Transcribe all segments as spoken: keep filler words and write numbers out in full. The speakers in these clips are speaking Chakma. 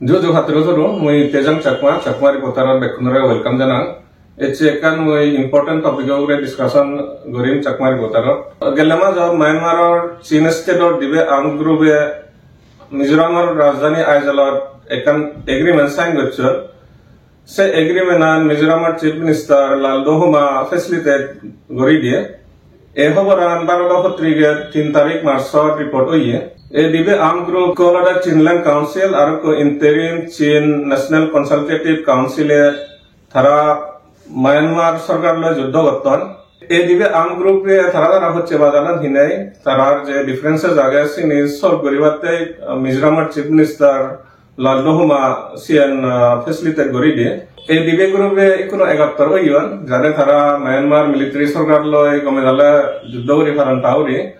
Ju ju, patturu turu, mui Tejang Chakma, Chakma Reporter-ot bekkunore welcome janang. Ecche ekkan mui important topic-o ugure discussion gorim Chakma Reporter-ot. Gelle majo Myanmar-or Chin State-or dibe armed group-e Mizoram-or rajdhani Aizawl-ot ekkan agreement sign gocchon. Se agreement-an Mizoram-or Chief Minister Lalduhoma facilitate guri diye. E hoboran Bharat Potriket tin tarik March-ot report oye. E dibe armed group ekko olode Chinland Council, aro ekko Interim Chin National Consultative Council-e, tara Myanmar sorkar loi juddo gotton. E dibe armed group-e tara tara hocche bajanan hinei, tarar je differences age sini solve guribatte, uh, Mizoram-or Chief Minister Lalduhoma siyen, ah, facilitate guri diye. Ei dibe group-e ekkuno egottor oyon, jare tara Myanmar military sorkar loi gome dale juddo guri paron ta uri.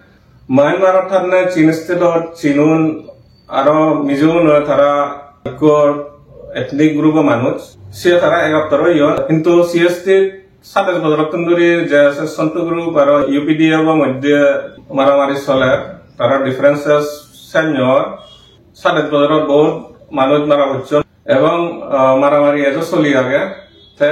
Myanmar-ot thanne Chin State-ot Chinun aro Mizoun tara ekko ethnic group-o manuj. Siye tara egottor oyon, hintu C S T sadej bojorottun dhuri J S S Sontu group aro U P D F-o moddhe maramari soler, tara differences sennyor. Sadej bojorot bohut manuj mara gocchon ebong, ah, maramari ejo soli age. Te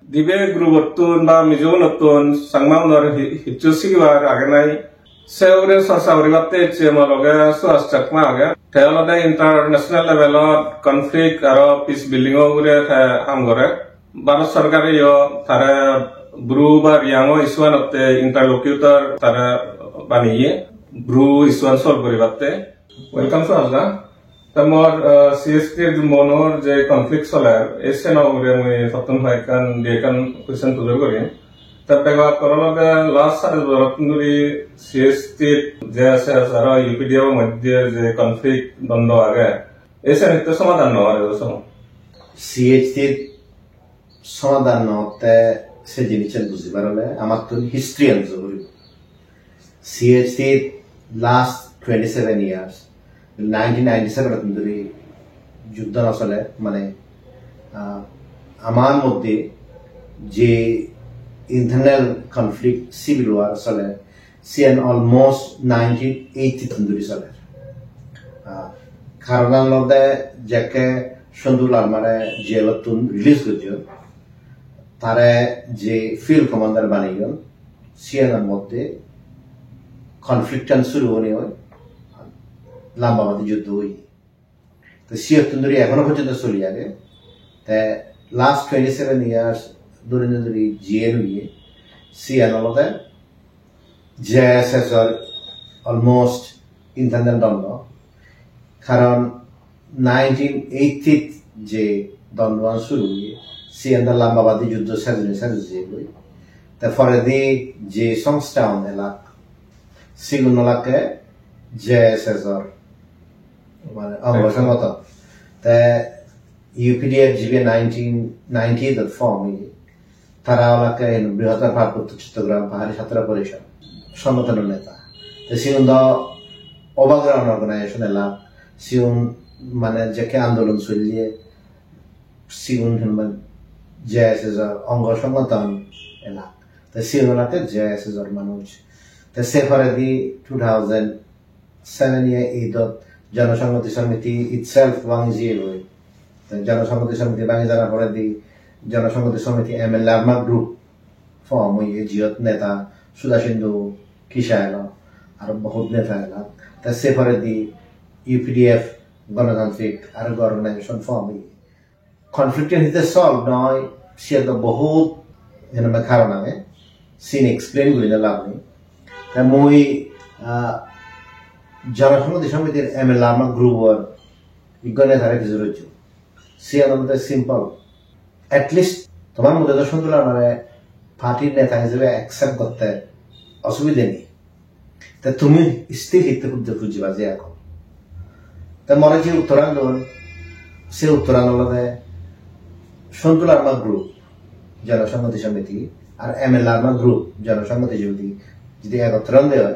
dibe group-ottun ba Mizo-unottun Changma-unor hi-, hissu sigibar age nai, se ugure chorcha guribatte ecche mo loge Suhas Chakma age. Te olode international level-ot conflict aro peace building-o ugure te ham gore. Bharat sorkare-yo tare Bru ba Riang-o issue-anotte interlocutor tare baniye, Bru issue-an solve guribatte. Welcome, Suhas da. Ta mor, uh, C S T-r monor je conflict soler, ei seno ugure mui tottun hoi ekkan, di ekkan question pujor gorim. Ta bego akor olode last sare bojorottun dhuri C S T, J S S aro U P D F-o moddhe je conflict dondwo age, ei sen hitte somadan no ore do somo? C H T somadan no otte se jinissan bujibar ole amattun history-an bujo poribo. C H T last twenty-seven years, nineteen ninety-seven-ottun dhuri juddo no soler, mane, ah, amar moddhe je internal conflict, civil war soler, siyan almost nineteen eighty-tun dhuri soler. Ah, karonan olode jekke Sontu Larmare jail-ottun release gojjon, tare je field commander baneyon, siyanor moddhe conflict-an suru oinei lamba badi juddo oye. To siyottun dhuri ekhono porjonto soli age. Te last twenty-seven years dhuri dhuri jiyen oye, siyan olode J S S-or almost internal dondwo. Karon nineteen eighty-t je dondwoan suru oye, siyan do lamba badi juddo sej oinei sej oi jeyegoi. Te poredi je songstha-un elak, sigun olakke J S S-or, mane, ongo songgothon. Te U P D F jibe nineteen ninety-eight-ot form oye, tara olakke hin Brihatar Parbotto Chottogram Pahari Chhatra Porishod songgothonor neta. Te sigun do overground organization elak, sigun mane jekke andolon solle, sigun hin mane J S S-or ongo songgothon elak. Te sigun olakke J S S-or manuj. Te se poredi two thousand seven ye eight-ot Jonosonghoti Samiti itself bangi jiyegoi. Te Jonosonghoti Samiti bangi jana poredi Jonosonghoti Samiti M L A Arma group form oye, jiyot neta Sudha Sindhu, Kisha elo, aro bohut neta elak. Te se poredi U P D F, Ganatantrik aro organization form oye. Conflict-an hitte solve noi, siyot do bohut, hinamai, karon age. Siyen explain gurinei lab nei. Te mui, ah, Jonosonghoti Samitir M L A Arma group-or ekko netare pujor gocchong. Siyan olode simple. At least tomar moddhe do Sontu Larmare party neta hijebe accept gotte osubide nei. Te tumi still hitte hudde pujjiba je ago? Te more je uttoran don, se uttoran olode Sontu Larma group, Jonosonghoti Samiti, ar M L A Arma group, Jonosonghoti Samiti, jodi egottor onde oi,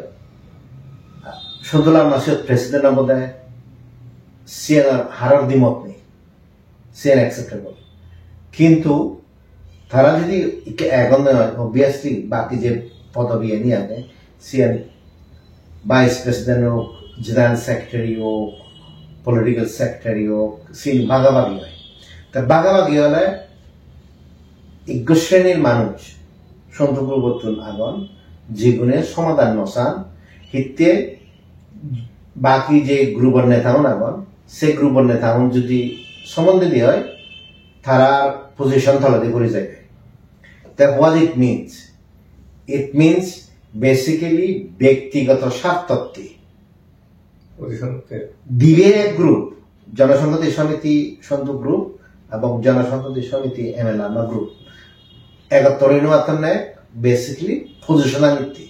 Sontu Larma siyot president obode, siyan ar haror dimot nei. Siyen acceptable. Kintu tara jodi ikke egon noi, obviously baki je podobi ani age, siyen vice president ok, general secretary ok, political sector-i ok, sin bagabagi oi. Te bagabagi ole ikko srenir manuj Sontu group-ottun agon, jigune somadan no san, hitte baki je group-or netaun agon, se group-or netaun judi somon didi oi, tarar position toledi puri jai. Te what it means? It means basically bektigoto sartotte Position-otte. Dibe group, Jonosonghoti Samiti Sontu group ebong Jonosonghoti Samiti M L Larma group. Egottor oi no pattonne basically position anitte.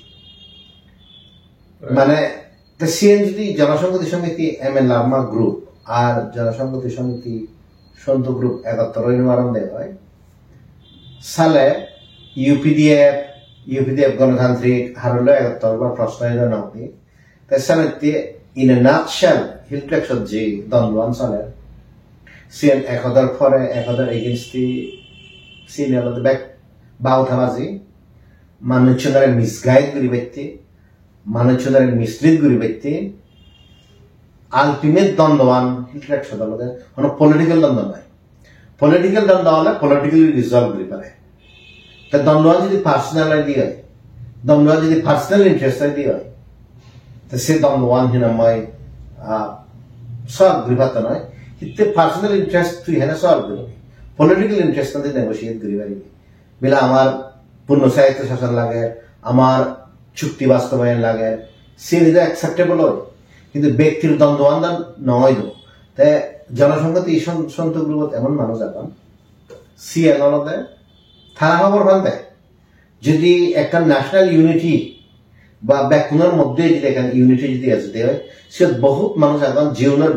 Right. Mane, te siyen judi Jonosonghoti Samiti M L Larma group ar Jonosonghoti Samiti Sontu group egottor oi no paronde oi, sale U P D F, U P D F Ganatantrik harollo egottor obar proshno oi no udi. Te senotte in a nutshell, Hill Tracts-ot je dondwan soler, siyen ek hodor pore, ek hodor against-i, siyen olode bek bautabaji, manuchunore misguide guribatte, manuchunore mislead guribatte, ultimate dondwan Hill Tracts-ot olode hono political dondwa noi. Political dondwa ole politically resolve guri pare. Te dondwa jodi personal oi di oi, dondwa jodi personal interest oi di oi, te se dondwan hinamai, ah, solve guri patto noi. Hitte personal interest tui hene solve guribi? Political interest odi negotiate guri paribi. Bile amar purno sahitto sason lage, amar chukti bastobayon lage, siyen do acceptable oi. Hintu bektir dondwan do noi do. Te Jonosonghoti Son-, Sontu group-ot emon manuj agon, siyen olode tara hobor pande. Jodi ekkan national unity ba bekkunor moddhe jodi ekkan unity jodi ejede oi, siyot bohut manuj agon, jiunor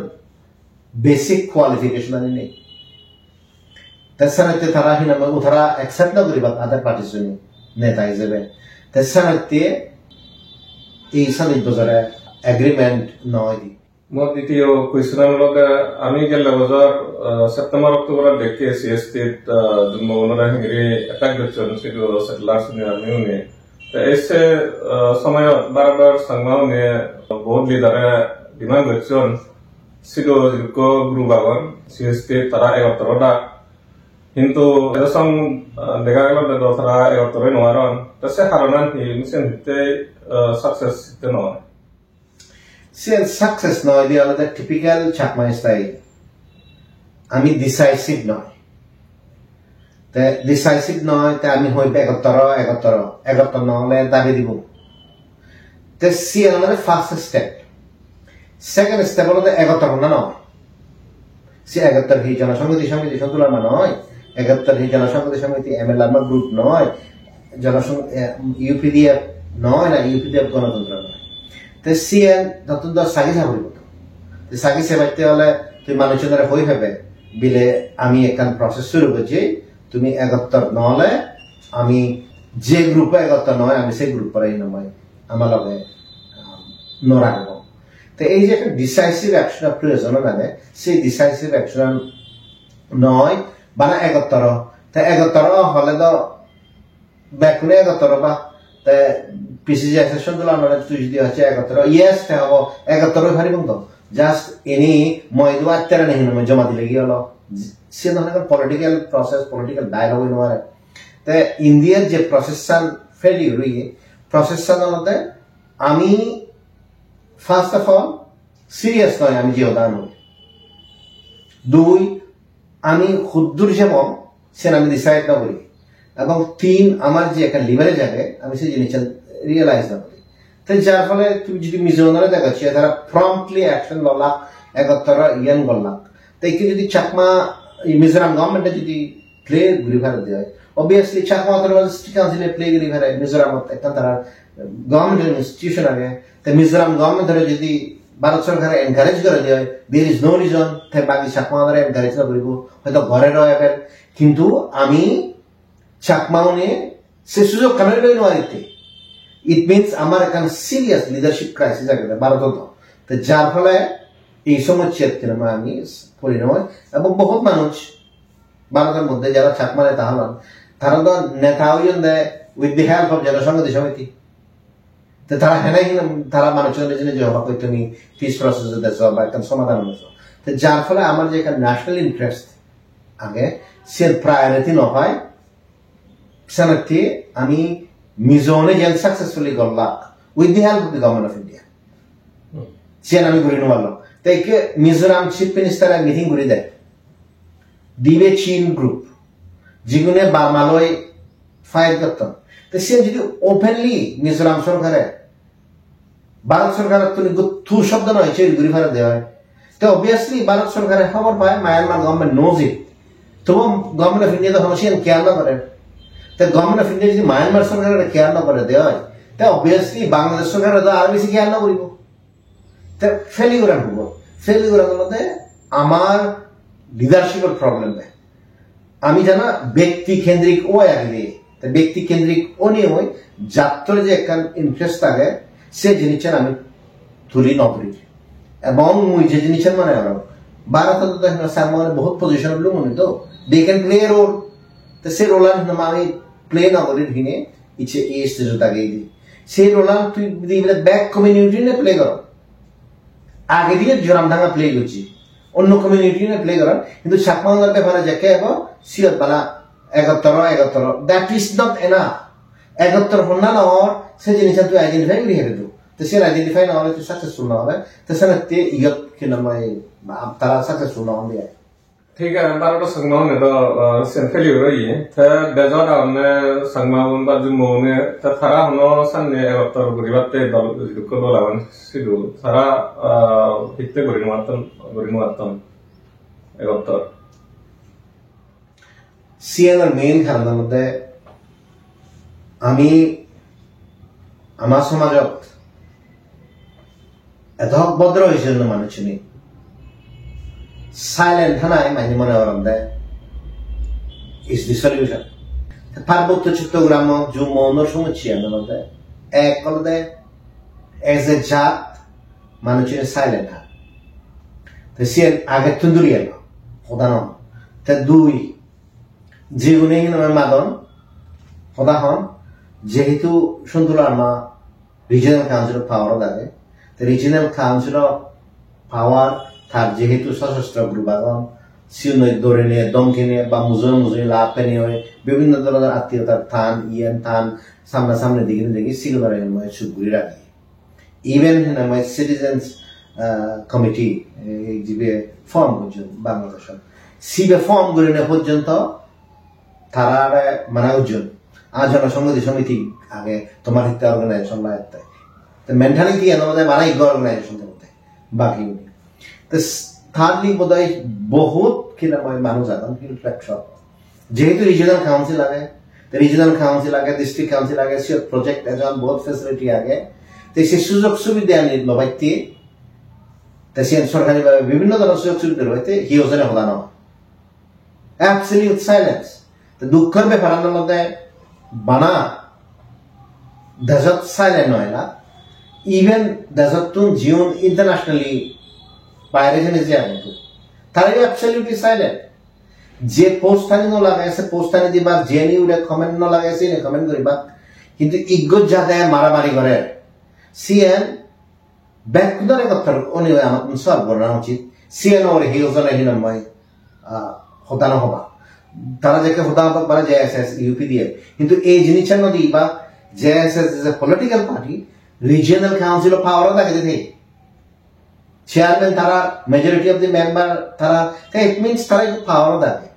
basic qualification ani nei. Te senotte tara hinamai tara accept no guribak other parties-une neta ijebe. Te senotte ei sadi bojore agreement no oide. Mor ditiyo question olode, ami gelle bojor, ah, September October-ot dekki C S T-t, ah, Jummo gunore hingiri attack gocchon, sidu settlers-une, army-une. Te ei se, ah, somoyot bar bar Changma-une bohut leader-e demand gocchon, sidu jikko group agon, C S T tara egottor odak. Hintu ejo song, ah, dega gelo de do tara egottor oi nw paron. Te se karonan hi, mui sen hitte, ah, success hitte nw oi? Siyen success noi, di olode typical Chakma style. Ami decisive noi. Te decisive noi, te ami hoi egottor o, egottor o, egottor no ole dabi dibo. Te siyen olode first step. Second step olode egottor honna noi. Se egottor hi Jonosonghoti Samiti Sontu Larma noi, egottor hi Jonosonghoti Samiti M L Larma group noi, Jonosong-, eh, U P D F noi, na U P D F Ganatantrik noi. Te siyen tottun do sagi saburi goto. Te sagi sebatte ole tui manuchunore hoi pebe, bile ami ekkan process suru gojji, tumi egottor no ole ami je group-o egottor noi, ami se group-ore hinamai ama loge, um, no ragbo. Te ei je ekkan decisive action-or proyojon age, se decisive action noi, bana egottor o. Te egottor o hole do bekkune egottor oba. Te P C J S-or Sontu Larmare tui jodi hocche egottor o, yes, te hobo, egottor oi paribong do. Just ini mui idu attere nahi hinamai joma dile gi olo. Siyen olode political process, political dialogue oi no pare. Te India-r je process-an failure oye, process-an olode ami first of all serious noi ami je hodan hoi. Dui, ami huddur jebong siyen ami decide no guri. Ebong tin, amar je ekkan leverage age, ami se jinissan realize no guri. Te jar phole tumi jodi Mizoramore dego, se tara promptly action lolak, egottor iyan gollak. Te ikke jodi Chakma, ei Mizoram government-e jodi play guri pare de oi, obviously Chakma Autonomous District Council-e play guri pare, Mizoramot ekkan tara government institution age. Te Mizoram government-ore jodi Bharat sorkare encourage gore de oi, there is no reason te bagi Chakma-unore encourage no guribo, hoito gore ro eber. Kintu ami Chakma-une se sujog-kani loi no paritte. It means amar ekkan serious leadership crisis agede Bharotot. Te jar phole ei somossat hinamai ami pori noi. Ebong bohut manuj Bharotor moddhe jara Chakma neta holon, tara do neta oyon de with the help of Jonosonghoti Samiti. Te tara hene hinam, tara manuchunore jene je hobak hoi tumi peace process-ot ejo ba ekkan somadhan ejo. Te jar phole amar je ekkan national interest age, se priority no pai, senotte ami Mizo-une jen successfully gollak with the help of the Government of India. Siyan ami guri no parlong. Te ikke Mizoram Chief Minister-e meeting guri de. Dibe Chin group, jigune Burma loi fight gotton. Te siyan jodi openly Mizoram sorkare, Bharat sorkarottun ikko tu shobdo noi, se guri pare de oi. Te obviously Bharat sorkare hobor pai, Myanmar government knows it. Tobu Government of India to hono siyan care no gore. Te Government of India jodi Myanmar sorkare care no gore de oi, te obviously Bangladesh sorkare to aro besi care no goribo. Te failure an hubo. Failure an olode amar leadership or problem de. Ami jana bekti kendrik oi agile, te bekti kendrik oni oi jattor je ekkan interest age, se jinissan ami tuli no pari. Ebong mui je jinissan mone gorong, Bharotot to hena Changma-une bohut position lungoni to, they can play a role. Te se role an hena ami play no gori hine, icche ei stage-ot age idi. Se role an tui di bile bek community-une play goro. Age diye Zoramthanga play gocche, onno community-une play goron, hintu Chakma-unor bepare jekke ebo, siyot bana egottoro, egottoro. That is not enough. Egottor honna no or, se jinissan tui identify guri hebe do. Te siyan identify no ole tui successful no obe. Te senotte iyot hi nang hoi, tara successful no on de ai. Thik age, Bharoto Changma-une do, ah, siyan failure oye. Te dejot agonne Changma-un ba Jummo-une, te tara hono sanne egottor guribatte dol, jidukko dol agon sidu. Tara, ah, hitte guri no patton, guri no patton egottor. Siyan or main karon olode ami ama somajot eto bhodro oi jeyonne manuchchune silent thanai mane mone goronde is the solution. Te Parbotto Chottogramo Jummo-unor somossya olode, ek olode as a jat manuchchune silent than. Te siyen agettun dhuri elo, hoda no. Te dui, jigune hi nang hoi madon, hoda hon, jehetu Sontu Larma Regional Council of Power ot age, te Regional Council of Power tar jehetu sosostro group agon, sigunore dhorine, dhomkine ba mujunge mujunge lab pene oi bibhinno dhoronor attiyotar than, iyen than, samna samni degine degi sigunore mui suk guri ragi. Even hi nang hoi citizens, ah, committee, eh, jibe form gojjon Bangladeshot, sibe form gurine porjonto tarare mana gojjon. Ar jonosonghodi somiti age, tomar hitte organization lagette. Te mentality an olode bana iggo organization te baki. Te s-, thirdly bodoi bohut hi nang hoi manuj agon, hill tracts ot. Jehetu regional council age, te regional council age, district council age, siyot project ejon bohut facility age. Te se sujog subidha ani lobatte, te siyan sorkari bhabe bibhinno dhoronor sujog subidha lobatte, hi hojone hoda no. Absolute silence. Te dukkor bepar an olode bana dejot silent noi na. Even dejottun jiun internationally baire jeinei je agon, tara absolutely silent. Je post ani no lage, se post ani dibak, je ani ure comment no lage, se ani comment guribak. Hintu iggo jade maramari gorer, siyen bekkunore gottor oni oi amattun solve gorana uchit. Siyen ore hi hojone hi nang hoi, ah, hoda no hoba. Tara jekke hoda hoba bana J S S, U P D F. Hintu ei jinissan no di ba J S S is a political party, regional council of power ot age de. Chairman tara, majority of the member tara, te it means tara ekko power ot age.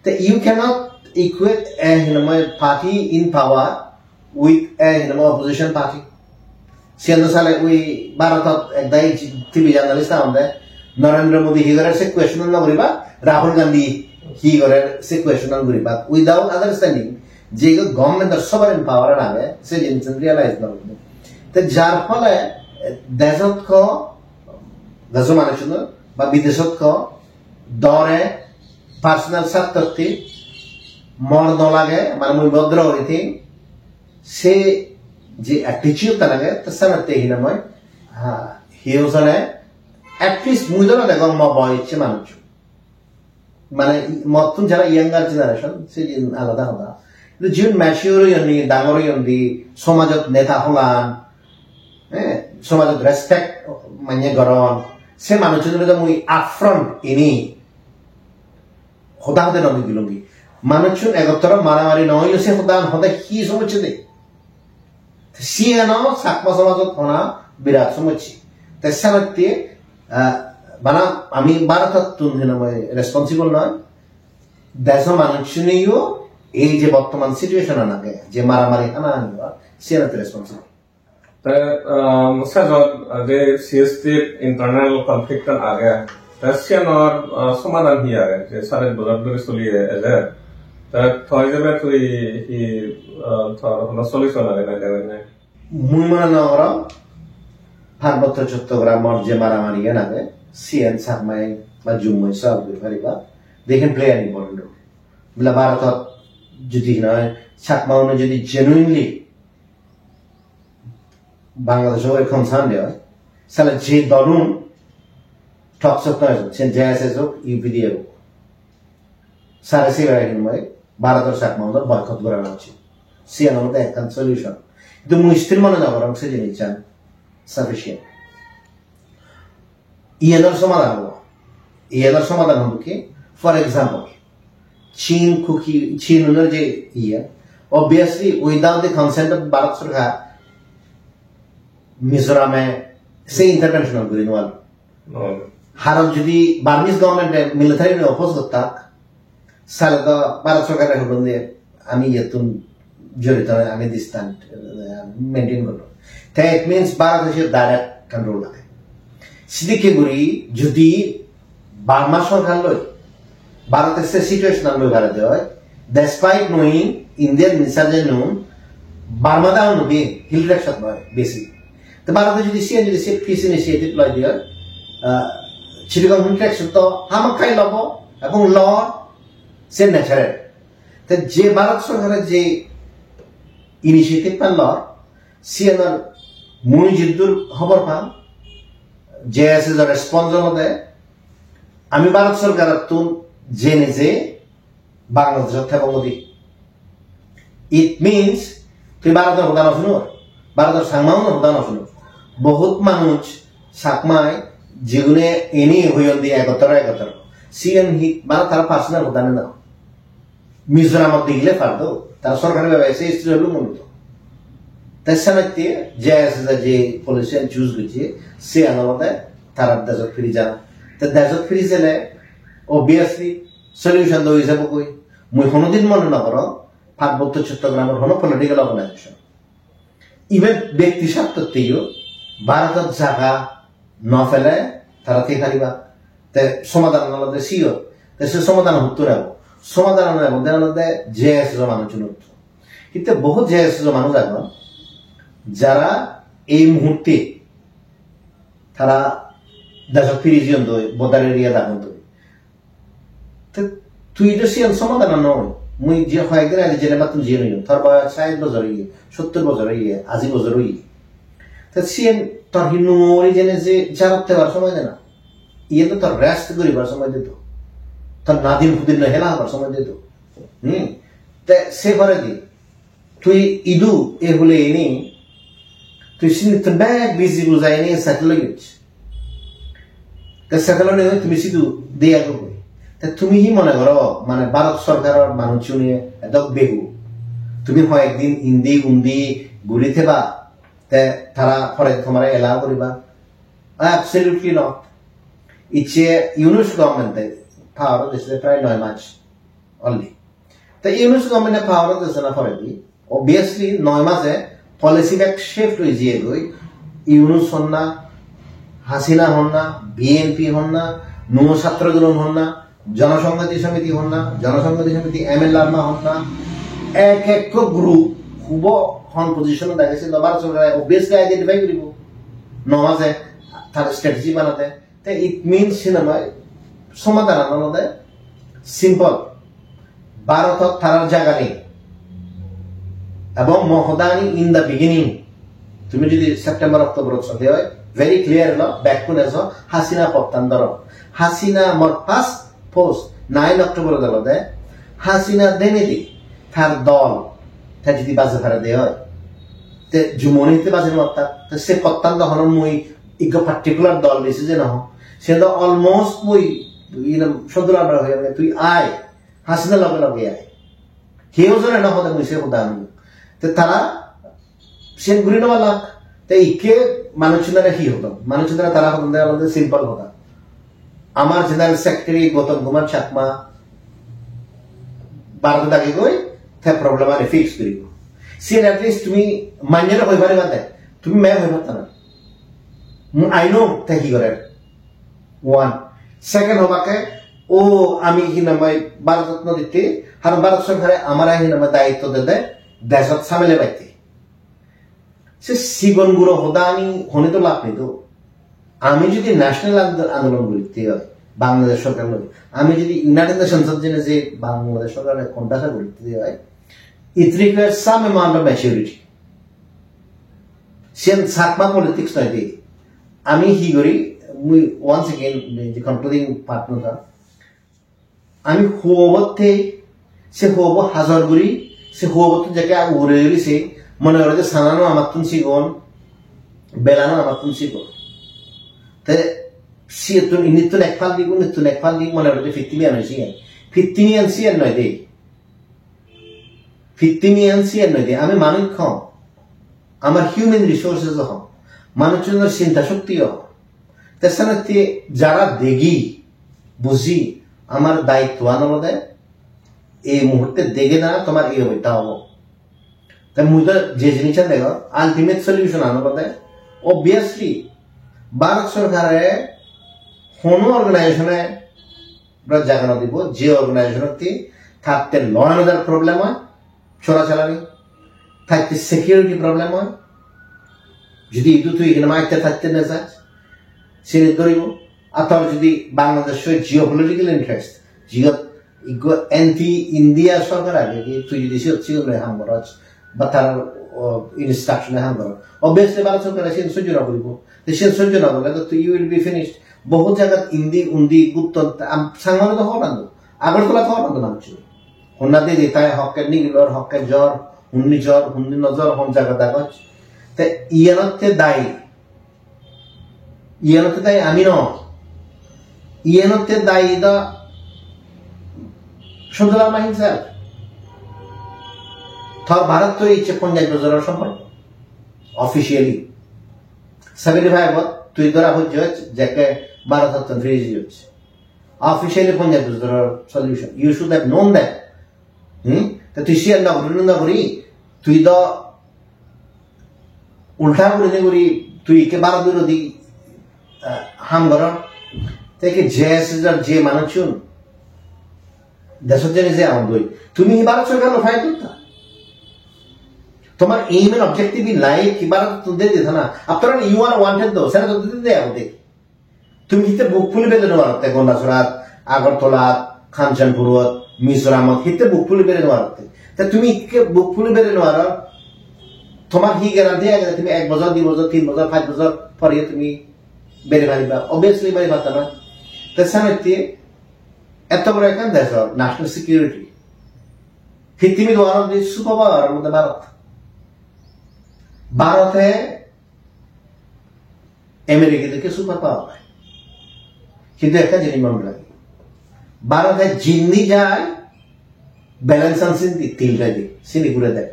Te you cannot equate a, hi nang hoi, party in power with a, hi nang hoi, opposition party. Siyan do sale ui Bharotot ek dagi T V journalist agonde, Narendra Modi hi gorer se question no guriba, Rahul Gandhi hi gorer se question no guriba, without understanding je government or sovereign power age, se jinissan realize no guribo. Te jar phole, eh, dejot ko, dejo manuchunor ba bideshot ko, dore personal sartotte mor no lage, mane mui bodro guri thim, se je attitude ta lage, ta sanatte hi nang hoi, ha, hi hojone, at least mui do no degong mo boyos se manuchun. Mane mottun jara younger generation, se din alada hoda. Hintu jiun mature oyon ni, dangor oyon di, somajot neta holan, eh, somajot respect mane goron, Se manuchchunore do mui upfront ini hoda hode no digilungi. Manuchchun egottor maramari no oile se hodan hode hi somocche de? Siyeno Chakma somajot hona birat somocche. Te senotte, ah, bana ami Bharotottun hinamai responsible noi. Deso manuchchuniyo ei je bottoman situation an age, je maramari hana ani, siyenotte responsible. Te, um, sejot, uh, je C H T internal conflict an age, te siyanor, uh, somadan hi age? Je sare bojor dhuri soli ejer. Te toi jebe tui hi, uh, tor hono solution age na debe ne? Mui mone no gorong, Parbotto Chottogramor je maramari an age, siyan Chakmai ba Jummoi solve guri pariba. They can play an important role. Bile Bharotot jodi hinoi, Chakma une jodi genuinely Bangladesh hoi concern de oi, sale je dolun talks ot noi, sen J S S hok, U P D F hok. Sare se bai hinoi, Bharotor Chakma unor boycott gorana uchit. Siyan olode ekkan solution. Kintu mui still mone no gorong se jinissan sufficient. Iyanor somadan obo. Iyanor somadan hobo ki? For example, Chin Kuki, Chin unor je iye, obviously without the consent of Bharat Sorkar, Mizoram-e se intervention guri no paro. No. Haron jodi Burmese government-e military-re oppose gottak, sale do Bharat Sorkare holon de ami iyettun jorito noi, ami distant, eh, maintain gorlong. Te it means Bharote siyot direct control age. Sidikke guri jodi Burma sorkar loi Bharote se situation an loi pare de oi, despite knowing Indian minister je nun, Burma down obi hill tracts ot noi besi. Te Bharote jodi siyan jodi se peace initiative loi de oi, ah, Chittagong hill tracts to hamakkai lobo ebong lor, se natural. Te je Bharat sorkare je initiative an lor, siyanor mui jiddur hobor pang, J S S-or response olode, ami Bharat sorkarottun jene je Bangladeshot thebong udi. It means, tui Bharotor hoda no sunor, Bharotor Changma unor hoda no sunor. Bohut manuj Chakmai jigune ini hoyon di egottor egottor. Siyen hi, bana tara personal hoda ne na. Mizoramot digile pardo, tara sorkari bhabe se state-o lumunudo. Te senotte J S S-e je policy-an choose gojje, siyan olode tara dejot firi jana. Te dejot firi jele, obviously, solution do oi jabogoi. Mui honodin mone no gorong, Parbotto Chottogramor hono political organization, even bekti sartotteyo Bharotot jaga no pele tara thei pariba. Te somadan olode siyot. Te se somadan huttun ebo? Somadan ebo de olode J S S-o manuchchun huttun. Hitte bohut J S S-o manuj agon, jara ei muhurte tara dejot firi jeyon doi, border area-t agon doi. Te tui do siyan somadan noi. Mui je hoyekdin age Geneva-ttun jiyen oyon, tor boyos sait bojor oye, sottur bojor oye, aji bojor oye. Te siyen tor hi nuo guri jene je jarot thebar somoy de na. Iyen do tor rest guribar somoy de do. Tor nadin hudin loi hela hobar somoy de do. Hmm. Te se poredi tui idu ei hule ini, tui sinittun bek biji bujai ini settle oi gocche. Te settle onei tumi sidu de agogoi. Te tumi hi mone goro, mane Bharat sorkaror manuchchune edok begu? Tumi hoyekdin indi undi guri theba, te tara pore tomare allow guriba? Absolutely not. Icche Yunus government-e power-ot ecche prai noi mach only. Te Yunus government-e power-ot ecche na poredi, obviously noi maje policy bek shift oi jiyegoi. Yunus honna, Hasina honna, B N P honna, nuo chhatro andolon honna, Jonosonghoti Somiti honna, Jonosonghoti Somiti M L A honna, ek ekko group hubo hon position-ot age, se do Bharat sorkare obviously identify guribo. No maje tar strategy banade. Te it means hinamai somadan olode simple. Bharotot tarar jaga nei. Ebong mo hodani in the beginning, tumi jodi September October-ot sode oi, very clear elo, bekkune so Hasina pottan doro. Hasina mor first post nine October-ot olode, Hasina denedi tar dol, te jodi baje pare de oi, te jumoni te baje no patta, te se pottan do hono mui ikko particular dol besi je no ho. Se do almost mui, you know, soddo lamar hoye, tui ai, hasina loge loge ai. Keu jone no hode mui se hoda ami. Te tara sen guri no palak. Te ikke manuchunare hi hodon? Manuchunare tara hodon de olode simple hoda. Amar General Secretary Gautam Kumar Chakma Bharat dagi goi te problem ani fix guribo. Sen at least tumi manyere hoi pariba de. Tumi me hoi patta na. Mu-, I know te hi gorer. One. Second hobakke, o ami hi nang hoi Bharat Ratna ditte, har Bharat sorkare amare hi nang hoi daitto dede, dejot samele batte. Se sigon guro hoda ani hone to lab nei to. Ami jodi national ando-, andolon guritte oi, Bangladesh sorkar loi, ami jodi United Nations ot jene je Bangladesh sorkar loi contest guritte oi, it requires some amount of maturity. Siyan Chakma politics noi de. Ami hi guri, mui once again, the concluding part no ta. Ami huobotte, se huobo hajor guri, se huobotte jekke ugure guri se, mone gore je sanano amattun sigon, belano amattun sigon. Te siyettun inittun ek pal di, unittun ek pal di, mone gore je pittimiyan oi siyan. Pittimiyan siyan noi de. Pittimiyan siyan noi de, ami manuj hom. Amar human resources o hom. Manuchunor chinta shokti o hom. Te senotte jara degi, buji, amar daittoan olode ei muhurte dege na tomar ei obosta obo. Te mui do je jinissan degor, ultimate solution an olode, obviously, Bharat sorkare hono organization e bla jaga no dibo, je organization otte tatte law and order problem oi, chora chalani, tatte security problem oi, jodi idu tui ekhane matte tatte ne jai, sini dhoribo, ar tor jodi Bangladesh oi geopolitical interest, jiyot ikko anti India sorkar age, ki tui jodi siyot sigun loi ham goros, ba tar, o, instruction e ham goros, obviously Bharat sorkare siyen sojjo no guribo. Te siyen sojjo no gurle to you will be finished. Bohut jagat indi undi gutton, am-, Sangmale do hobor pando. Agartala do hobor pando manuchune. Honna dede tai hokke nigilor, hokke jor, hundi jor, hundi no jor, hon jagat agoj. Te iyenotte dai. Iyenotte dai ami no. Iyenotte dai do Sudhu Lalma himself. Tor Bharat to icche ponjash bojoror somporko. Officially. Seventy-five ot tui dhora pojjoj, jekke Bharotottun firi jiyoj. Officially ponjash bojoror solution. You should have known that. Hmm? Ta tui siyan no guri, no guri, tui do ulta guri, guri, tui ikke Bharot birodhi, ah, ham goror. Te ikke J S S or je manuchun, Deshot jeinei je agon doi. Tumi hi Bharat sorkar loi fight gotta? Tomar aim and objective in life hi Bharat to de de thana? After all, you are wanted though. Sara to de de agon de. Tumi hitte buk phuli bele no parotte Gondasorat, Agartalat, Kanchanpurot, Mizoramot hitte buk phuli bele no parotte? Ta tumi hitte buk phuli bele no paro? Tomar hi guarantee age tumi ek bojor, di bojor, tin bojor, pach bojor pore tumi bere pariba? Obviously bere patta na. Ta senotte Etto boro ekkan dejor national security. Pittimit one of the super power olode Bharot. Bharote America dokke super power noi. Hintu ekkan jinis mone ragho. Bharote jindi jai, balance an sindi til jai de, sindi gure de.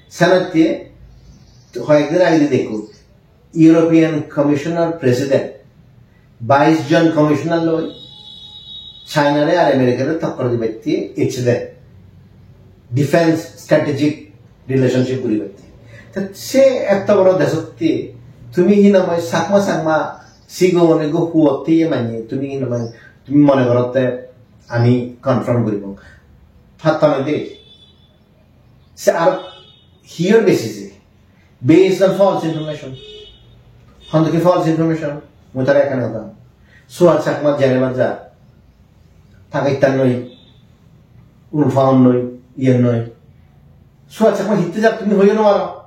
Senotte hoyek din age dekko, European Commissioner President, bais jon Commissioner loi China re ar America re tokkor dibatte ecche de, defense strategic relationship guribatte. Ta se etto boro dejotte tumi hi nang hoi Chakma Chakma sigon igo huotte ye manye tumi hi nang hoi tumi mone gorotte ami confront guribong? Patta noi de. Se aro hiyar basis e? Based on false information. Hon dokke false information? Mui tare ekkan hoda. Suhas Chakma jenebar jar. Pakistan noi, Ulfa hon noi, iyen noi. Suhas Chakma hitte jar tumi hoi no paro.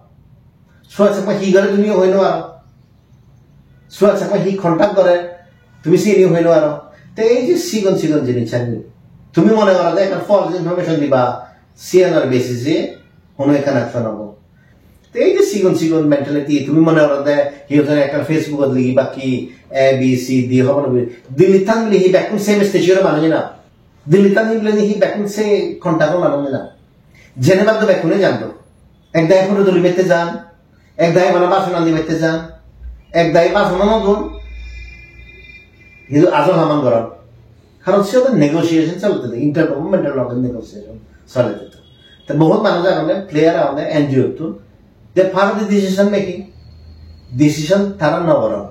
Suhas Chakma hi gore tumi hoi no paro. Suhas Chakma hi contact gore, tumi sini hoi no paro. Te ei je sigon sigon jinisani, tumi mone goro de ekkan false information diba, siyanor basis e hono ekkan action obo. Te ei je sigon sigon mentality, tumi mone gorode hi hoide ekkan Facebook-ot ligi bakki A, B, C, D hobor no pei. Delete than bile hi bekkun same stage-or manuj na? Delete than bile hi bekkun se contact-or manuj na? Jene bad do bekkune jan do. Ek dagi photo tuli bette jan, ek dagi bana bason ani bette jan, ek dagi bason ano don. Hintu ajol haman goron. Karon siyot negotiation solette, intergovernmental level negotiation solette. Te bohut manuj agonde, player agonde, N G O tun. They part of the decision making. Decision tara no goron.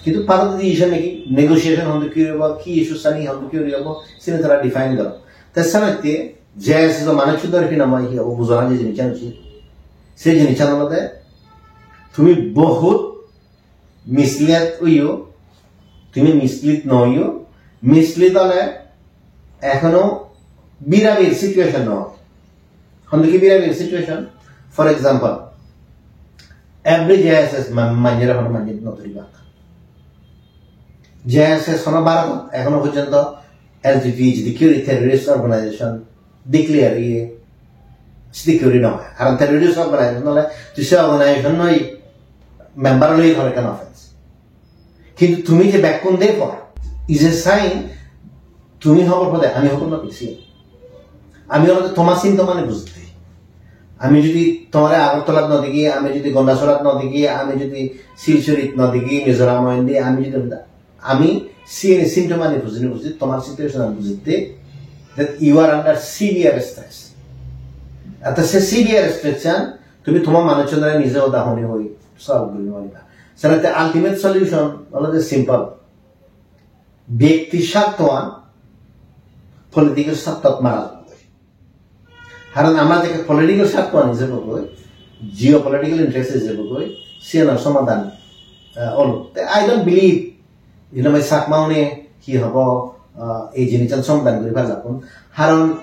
Kintu part of the decision making, negotiation hondokke guri obo, ki issue sani hondokke guri obo, sini tara define goron. Te senotte J S S o manuj sudor hinamai hi obo bujana je jinissan ucit. Se jinissan olode tumi bohut mislead oiyo, tumi mislead no oiyo, mislead ole ekhono birabir situation no. Hondokke birabir situation? For example, every J S S man-, manjere hono manje no dhoribak. J S S hono Bharat ekhono porjonto L T T E jidikke guri terrorist organization declare oye, sidikke guri no oi. Karon terrorist organization ole tui se organization-or member ole tor ekkan offense. Kintu tumi je bekkun de por, is a sign tumi hobor pode, ami hobor no pei. Ami olode tomar symptom ani bujette. Ami jodi tomare Agartalat no degi, ami jodi Gandacherrat no degi, ami jodi Silchorit no degi, Mizoram indi, ami jodi, ami siyeni symptom ani bujine buji, tomar situation ani bujette, that you are under severe stress. Ata se severe stress an tumi tomar manuchunore nije hoda honi hoi solve guri no pariba. Senotte ultimate solution olode simple. Byakti sarthoan political sarthot mara jabo. Karon amar je political sarthoan ejebogoi, geopolitical interest ejebogoi, siyanor somadan, eh, olo. Te I don't believe, you know, Chakma une hi hobo, eh, ei jinissan somadan guri parlakun. Karon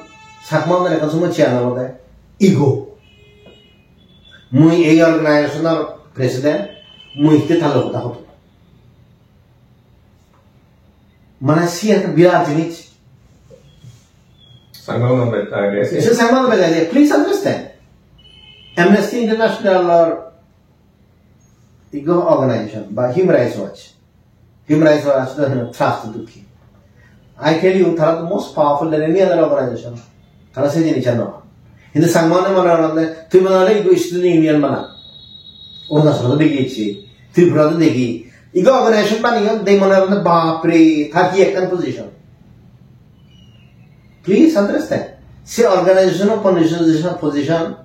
Chakma unor ekkan somossya olode ego. Mui ei organization-or president, mui hitte talo hoda hodo. Mane siyan ekkan birat jinis. Changma unor bej age. Se Changma unor bej age. Please understand. Amnesty International or ego organization ba Human Rights Watch. Human Rights Watch do heno trust dukki. I tell you, tara to most powerful than any other organization. Tara se jinissan no. Hintu Changma une mone gorode, tui mone gorode ego student union bana. Arunachal to degi ecche, Tripura to degi. Ego organization baniyon, de mone gorode, bapre, tar hi ekkan position. Please understand. Se organization of position, position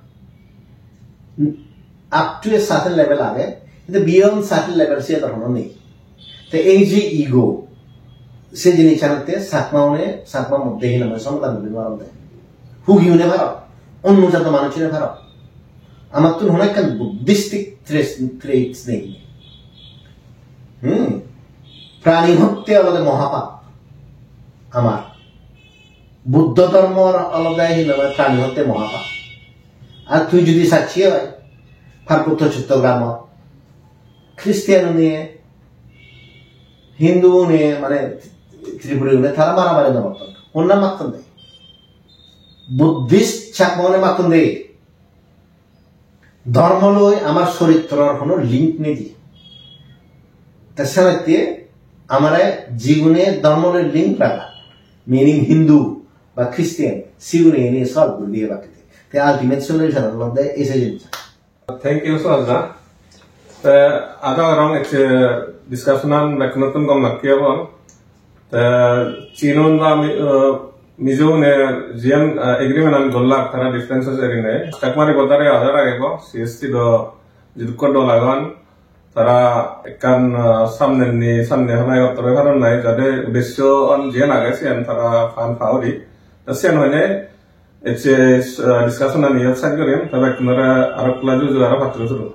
up to a certain level age, kintu beyond certain level se dhorono nei. Te ei je ego, se jinichanotte Chakma une, Chakma moddhe hinamai somadan guri no paronde. Hugi une paro, onno jato manuch une paro. Amattun hono ekkan Buddhistic traits, traits nei. Hmm. Prani hotte olode mohapap. Amar Buddho dhormor olode hinamai prani hotte mohapap. Ar tui jodi sacchi oi, Parbotto Chottogramot Christian une, Hindu une, mane Tripuri une tara maramari no gotton. Honna matton de? Buddhist Chakma une matton de? Dhormo loi amar choritror hono link nei de. Te senotte amare jigune dhormo loi link raga, meaning Hindu ba Christian, sigune eni solve guri diye bakkite. Te ultimate solution olode ei se jinis. Thank you, Suhas da. Te ada orang ecche discussion an bekkunottun gom lakke obo. Te Chinun ba Mi-, eh, Mizo une jiyan, eh, agreement an gollak tara differences erine. Chakmari bodare adar agebo, C S T do jidukko dol agon. Tara ekkan, eh, samnenni, samne hana gottore paron nai, jade uddesho an jiyan age siyan tara pan pauri. Te siyan hoine ecche, eh, discussion an iyot saj gorim, te bekkunore arok la juju aro patturu turu.